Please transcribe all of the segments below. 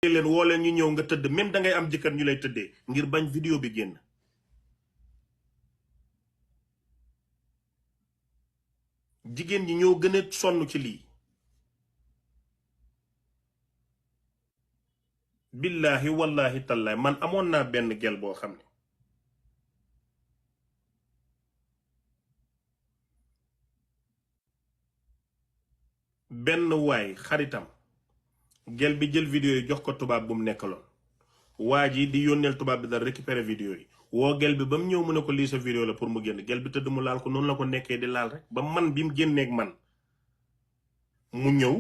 leen woo leen ñu ñëw nga tëdd même da ngay am jëkkër ñu lay tëddee ngir bañ vidéo bi génn. jigéen ñi ñoo gën a sonn ci lii. billahi wallahi tallahi man amoon naa benn gel boo xam ne benn waay xaritam gel bi jël vidéo yi jox ko tubaab bu mu nekkaloon waa ji di yónneel tubaab bi dara récupérer vidéo yi woo gel bi ba mu ñëw mu ne ko lii sa vidéo la pour mu génn gel bi tëdd mu laal ko noonu la ko nekkee di laal rek ba man bi mu génneeg man mu ñëw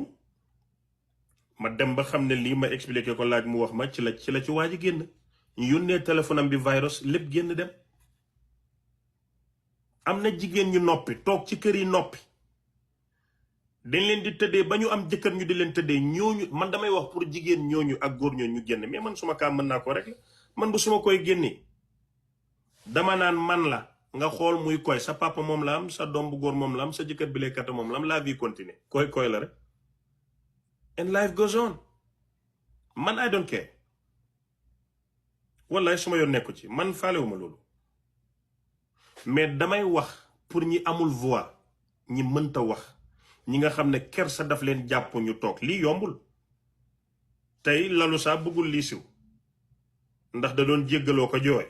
ma dem ba xam ne lii ma expliqué ko laaj mu wax ma ci la ci waa ji génn ñu yónnee téléphone am bi virus lépp génn dem. am na jigéen ñu noppi toog ci kër yi noppi dañ leen di tëddee ba ñu am jëkkër ñu di leen tëddee ñooñu man damay wax pour jigéen ñooñu ak góor ñooñu ñu génn mais man suma kaa mën naa ko rek la man bu suma koy génnee dama naan man la nga xool muy koy sa papa moom la am sa doom bu góor moom la am sa jëkkër bi lekkata moom la am la vie continue koy la rek and life goes on man I don't care wallaay suma yoon nekku ci man faalewuma loolu mais damay wax pour ñi amul voix ñi mënta wax ñi nga xam ne kersa daf leen jàpp ñu toog lii yombul tey lalu saa bëggul lii siw ndax da doon jéggaloo ko jooy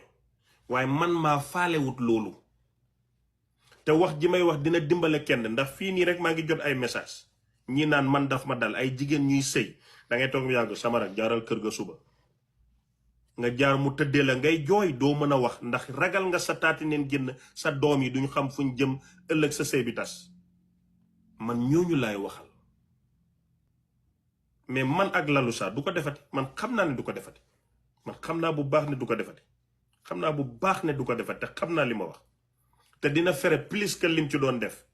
waaye man maa faalewut loolu te wax ji may wax dina dimbale kenn ndax fii nii rek maa ngi jot ay message ñi naan man daf ma dal ay jigéen ñuy sëy da ngay toog mu yàgg sama rak jaaral kër ga suba nga jaar mu tëddee la ngay jooy doo mën a wax ndax ragal nga sa taati neen génn sa doom yi duñu xam fuñ jëm ëllëg sa sëy bi tas man ñooñu laay waxal mais man ak lalu saa du ko defati man xam naa ne du ko defati man xam naa bu baax ne du ko defati xam naa bu baax ne du ko defati te xam naa li ma wax te dina fere plus que lim ci doon def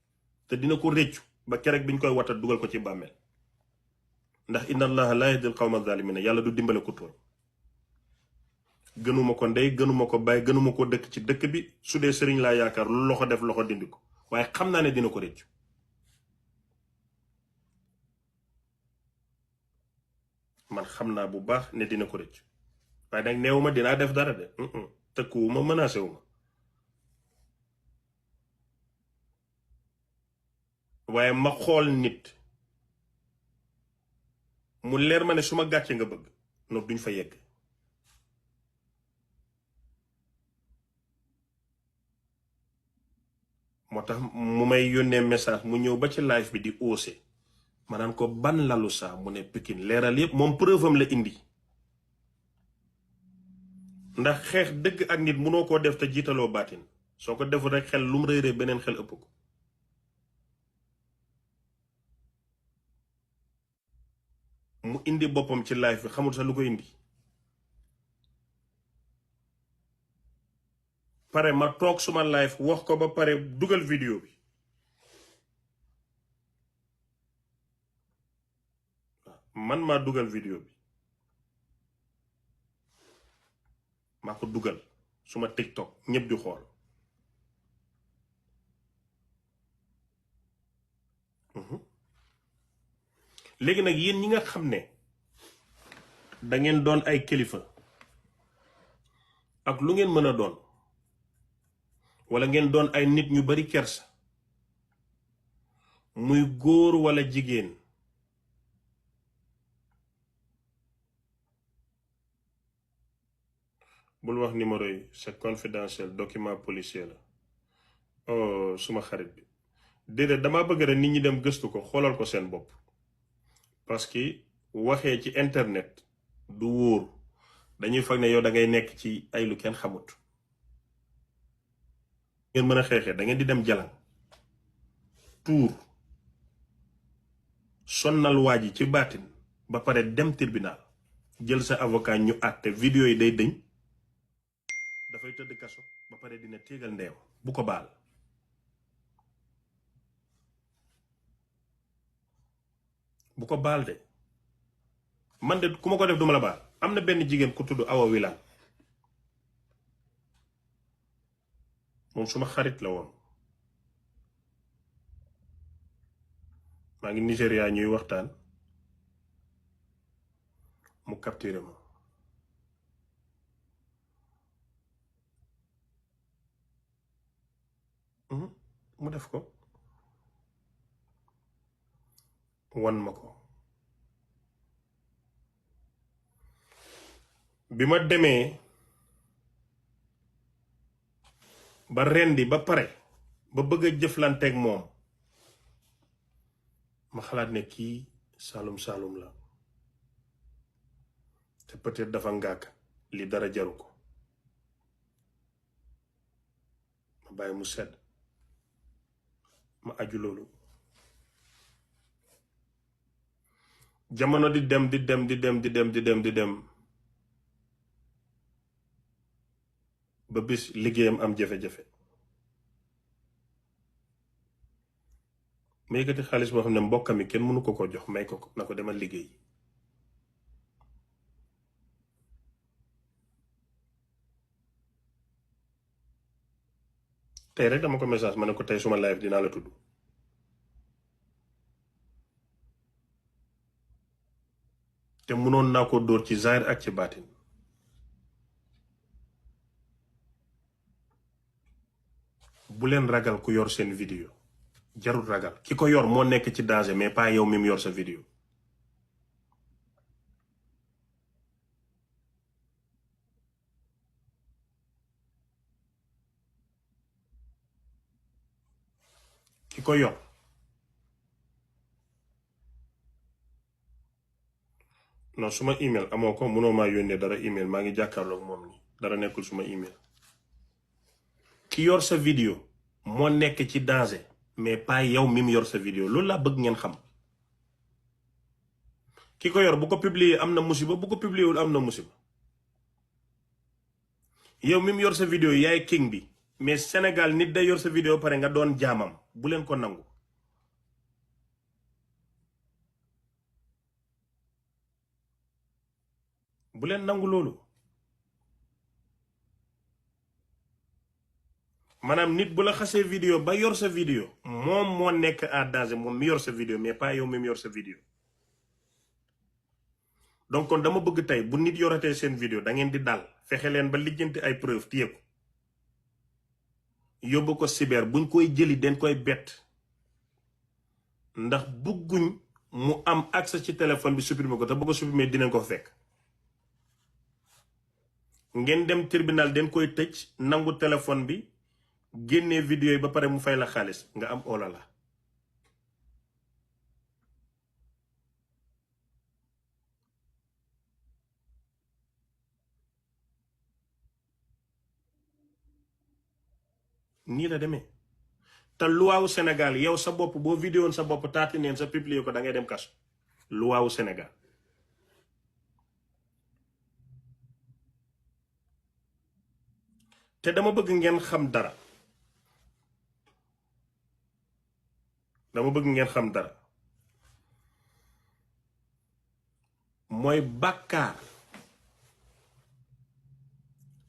te dina ko réccu ba keroog biñ koy watat dugal ko ci bàmmeel ndax inna allaha la yahdil qawma zalimina yàlla du dimbale ko tooñ gënuma ko ndey gënuma ko bàyyi gënuma ko dëkk ci dëkk bi su dee sëriñ laa yaakaar lu loxo def loxo dindi ko waaye xam naa ne dina ko réccu man xam naa bu baax ne dina ko réccu waaye nag neewuma dinaa def dara de tëkkuwuma menacé wuma waaye ma xool nit mu leer ma ne su ma gàcce nga bëgg noonu duñ fa yegg moo tax mu may yónnee message mu ñëw ba ci live bi di osé ma naan ko ban lalu saa mu ne Pikine leeral yépp moom preuve am la indi ndax xeex dëgg ak nit munoo koo def te jiitaloo baatin soo ko deful rek xel lu mu réeree beneen xel ëpp ko mu indi boppam ci live bi xamul sax lu ko indi pare ma toog suma live wax ko ba pare dugal vidéo bi man maa dugal vidéo bi maa ko dugal suma TikTok ñëpp di xool léegi nag yéen ñi nga xam ne da ngeen doon ay kilifa ak lu ngeen mën a doon wala ngeen doon ay nit ñu bari kersa muy góor wala jigéen bul wax numéro yi c'est confidentiel document policier la oh suma xarit bi déedéet dama bëgg rek nit ñi dem gëstu ko xoolal ko seen bopp parce que waxee ci internet du wóor dañuy foog ne yow da ngay nekk ci ay lu kenn xamut ngeen mën a xeexee da ngeen di dem jalan tuur sonnal waa ji ci baatin ba pare dem tribunal jël sa avocat ñu àtte vidéo yi day dëñ dafay tëdd kaso ba pare dina téegal ndeew bu ko baal bu ko baal de man de ku ma ko def duma la baal am na benn jigéen ku tudd Awa Wilane moom suma xarit la woon maa ngi Nigéria ñuy waxtaan mu capturé ma mu def ko wan ma ko bi ma demee ba rendi ba pare ba bëgg a jëflanteeg moom ma xalaat ne kii saalum saalum la te peut-être dafa ngàkk li dara jaru ko ma bàyyi mu sedd ma aju loolu jamono di dem di dem di dem di dem di dem di dem ba bis liggéeyam am jafe-jafe ma yëkkati xaalis boo xam ne mbokkam mi kenn mënu ko jox may ko na ko demal liggéey tey rek dama ko message ma ne ko tey suma live dinaa la tudd te mënoon naa ko dóor ci zaahir ak ci baatin bu leen ragal ku yor seen vidéo jarul ragal ki ko yor moo nekk ci danger mais pas yow mi mu yor sa vidéo ki ko yor non suma email amoo ko mënoo maa yónnee dara email maa ngi jàkkaarloog moom ni dara nekkul suma email ki yor sa vidéo moo nekk ci danger mais pas yow mi mu yor sa vidéo loolu laa bëgg ngeen xam ki ko yor bu ko publier am na musiba bu ko publier wul am na musiba yow mi mu yor sa vidéo yaay king bi mais Sénégal nit day yor sa vidéo pare nga doon jaamam bu leen ko nangu bu leen nangu loolu maanaam nit bu la xasee vidéo ba yor sa vidéo moom moo nekk en danger moom mi yor sa vidéo mais pas yow mi mu yor sa vidéo donc kon dama bëgg tey bu nit yoratee seen vidéo da ngeen di dal fexe leen ba lijjanti ay preuve téye ko yóbbu ko cyber buñ koy jëli den koy bett ndax bëgguñ mu am accès ci téléphone bi supprimer ko te bëgg a supprimer dinañ ko fekk ngeen dem tribunal den koy tëj nangu téléphone bi génnee vidéo yi ba pare mu fay la xaalis nga am olala nii la demee te luwaawu Sénégal yow sa bopp boo vidéo sa bopp taati neen sa publier ko da ngay dem kaso luwaawu Sénégal te dama bëgg ngeen xam dara mooy bàkkaar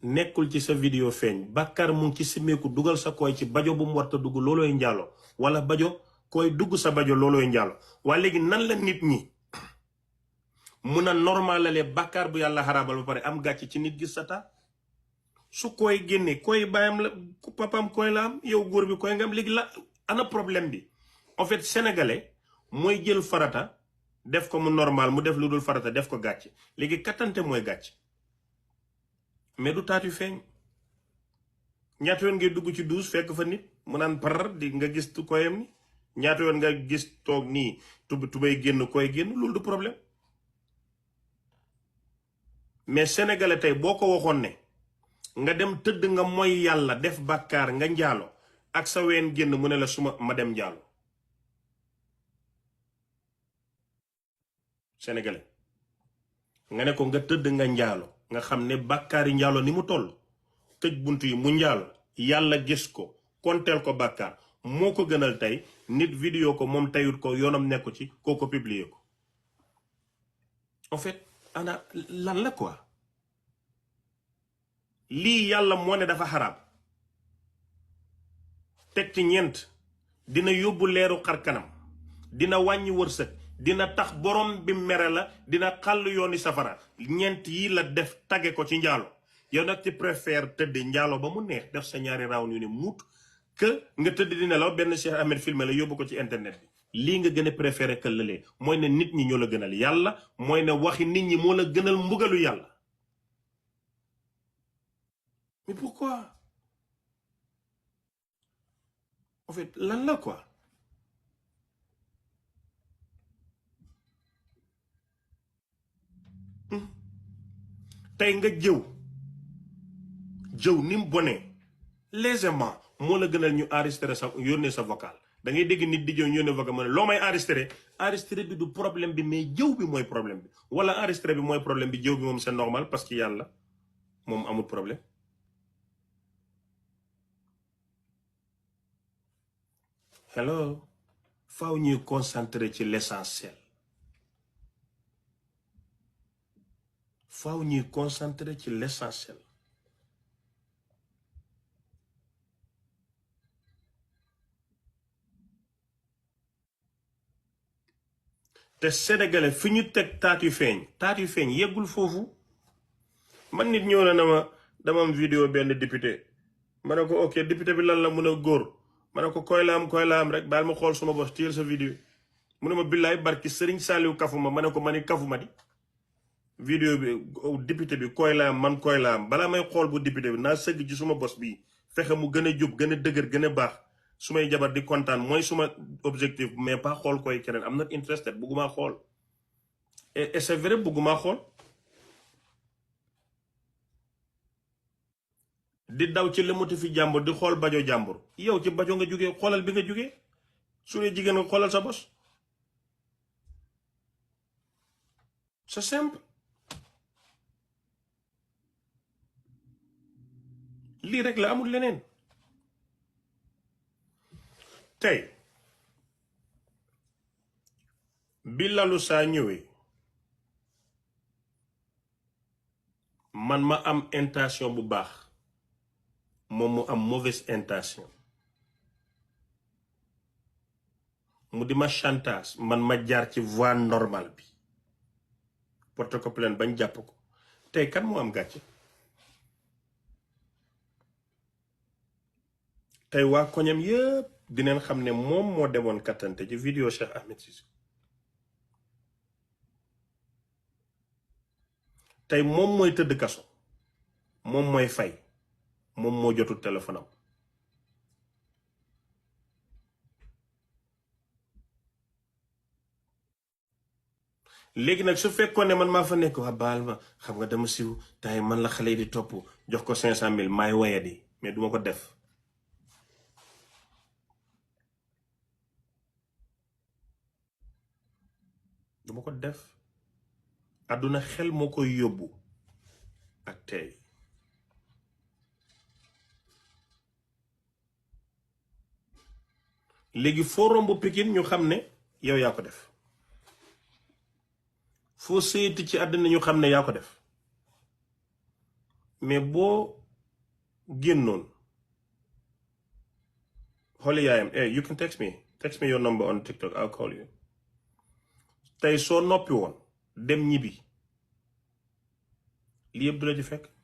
nekkul ci sa vidéo feeñ bàkkaar mu ngi ci simeeku dugal sa koy ci bajo bu mu warta dugg loolooy njaalo wala bajo koy dugg sa bajo loolooy njaalo waaye léegi nan la nit ñi mun a normalale bàkkaar bu yàlla xaraabal ba pare am gàcc ci nit gis sa taa su koy génne koy bàyyam la papam koy la am yow góor bi koy nga am léegi la ana problème bi en fait sénégalais mooy jël farata def ko mu normal mu def lu dul farata def ko gàcc léegi kattante mooy gàcc mais du taat yu feeñ ñaata yoon ngay dugg ci douche fekk fa nit mu naan par di nga gis tu koyam ni ñaata yoon nga gis toog nii tubay génn koy génn loolu du problème mais sénégalais tey boo ko waxoon ne nga dem tëdd nga mooy yàlla def bàkkaar nga njaalo ak sa ween génn mu ne la suma ma dem njaalo sénégalais nga ne ko nga tëdd nga njaalo nga xam ne bàkkaari njaalo ni mu toll tëj bunt yi mu njaalo yàlla gis ko konteel ko bàkkaar moo ko gënal tey nit vidéo ko moom teyut ko yoonam nekku ci koo ko publier ko en fait ana lan la quoi lii yàlla moo ne dafa xaraam teg ci ñeent dina yóbbu leeru xar kanam dina wàññi wërsëg dina tax borom bi mere la, dina xàll yooni safara. ñeent yi la def tage ko ci njaalo. yow nag ci préfère tëdd njaalo ba mu neex def sa ñaari round yu ne muut que nga tëdd di nelaw benn Cheikh Ahmed filmé la yóbbu ko ci internet bi. lii nga gën a préféré que lëlee mooy ne nit ñi ñoo la gënal yàlla, mooy ne waxi nit ñi moo la gënal mbugalu yàlla. mais pourquoi en fait lan la quoi. tey nga jëw ni mu bonee légèrement moo la gënal ñu enregistré sa yónnee sa vocal. da ngay dégg nit di jëw ñu yónnee vocal mu ne loo may enregistré bi du problème bi mais jëw bi mooy problème bi, wala enregistré bi mooy problème bi, jëw bi moom c'est normal parce que yàlla moom amul problème. hello faaw ñuy concentré ci l'essentiel. faaw ñuy concentré ci l'essentiel. te sénégalais fi ñu teg taat yu feeñ yeggul foofu. man nit ñëw na ma dama am vidéo benn député ma ne ko ok député bi lan la mun a góor ma ne ko koy la am rek baal ma xool suma bos téyel sa vidéo mu ne ma billaay barki Serigne Saliou kafuma ma ne ko ma ni kafuma di vidéo bi député bi koy la am man koy la am balaa may xool bu député bi naa sëgg ci suma bos bii fexe mu gën a jub gën a dëgër gën a baax su may jabar di kontaan mooy suma objectif, mais pas xool koy keneen am not interested bëgguma xool et c'est vrai bëgguma xool. di daw ci lëmatu fi jàmbur di xool bajo jàmbur yow ci bajo nga jógee xoolal bi nga jógee su dee jigéen nga xoolal sa bos. c'est simple. lii rek la amul leneen. tey bi lalu saa ñëwee man ma am intention bu baax moom mu am mauvaise intention mu di ma chantage man ma jaar ci voie normale bi porte ko plainte bañ jàpp ko. tey kan moo am gàcce. tey waa koñam yëpp dineen xam ne moom moo demoon kattante ci vidéo Cheikh Ahmed Cissé. tey moom mooy tëdd kaso, moom mooy fay, moom moo jotul téléphone am. léegi nag su fekkoon ne man maa fa nekk waa baal ma xam nga dama siw tay man la xale yi di topp jox ko 500,000 maay wayadi mais duma ko def. duma ko def. àdduna xel moo koy yóbbu ak tey. léegi foo romb Pikine ñu xam ne yow yaa ko def. foo séyti ci àddina ñu xam ne yaa ko def. mais boo génnoon xooli yaayam you can text me your number on TikTok, I'll call you. tey soo noppi woon dem ñibbi lii yëpp du la ci fekk.